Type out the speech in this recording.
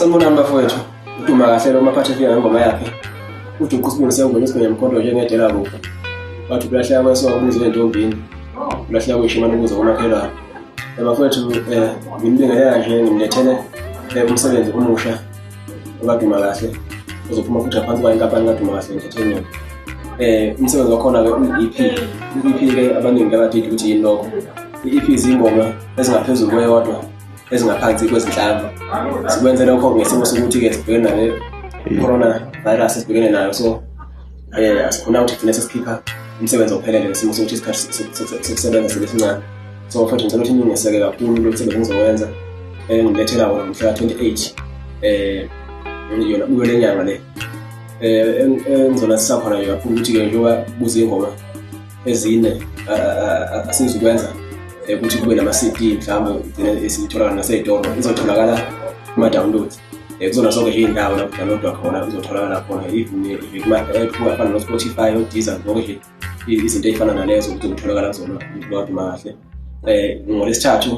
Sanibonani bafowethu, uDuma kahle lo maphathe efika ngengoma yakhe. Ujuqa isibunu sengwenya isigwenya mkhonto njengedela kufa. Wathi kulahleka kwesoka kubuze entombini. Kulahleka kweshimane kubuze komakhelwane. Bafowethu nginibingelela nje ngimlethele umsebenzi omusha okaDuma kahle ozophuma futhi ngaphansi kwayo inkampani kaDuma kahle Entertainment. Umsebenzi wakhona-ke uyi-EP. I-EP-ke abaningi abadidi ukuthi yini lokho. I-EP izingoma ezingaphezulu kweyodwa ezingaphansi kwezinhlanu. Sikwenze lokho ngesimo sokuthi-ke sibhekene nale corona virus esibhekene nayo, so asikhona ukuthi gcine sesikhipha umsebenzi ophelele ngesimo sokuthi isikhathi sokusebenza sibe sincane. So futhi ngicela ukuthi ningeseke kakhulu lo msebenzi engizowenza engilethela wona mhla ka-28 yona kuyo le nyanga le. Engizonazisa khona nje kakhulu ukuthi-ke njengoba kuzingoma ezine, asizukwenza ukuthi kube nama-CD, mhlawumbe igcine isitholakala nasey'tolo. Izotholakala kuma-downloads kuzona zonke nje iy'ndawo lapho downloadwa khona, izotholakala khona, even kuma-app afana no-Spotify, o-Deezer, zonke nje izinto ey'fana nalezo kuzotholakala kuzona uMduma kahle. Ngolwesithathu.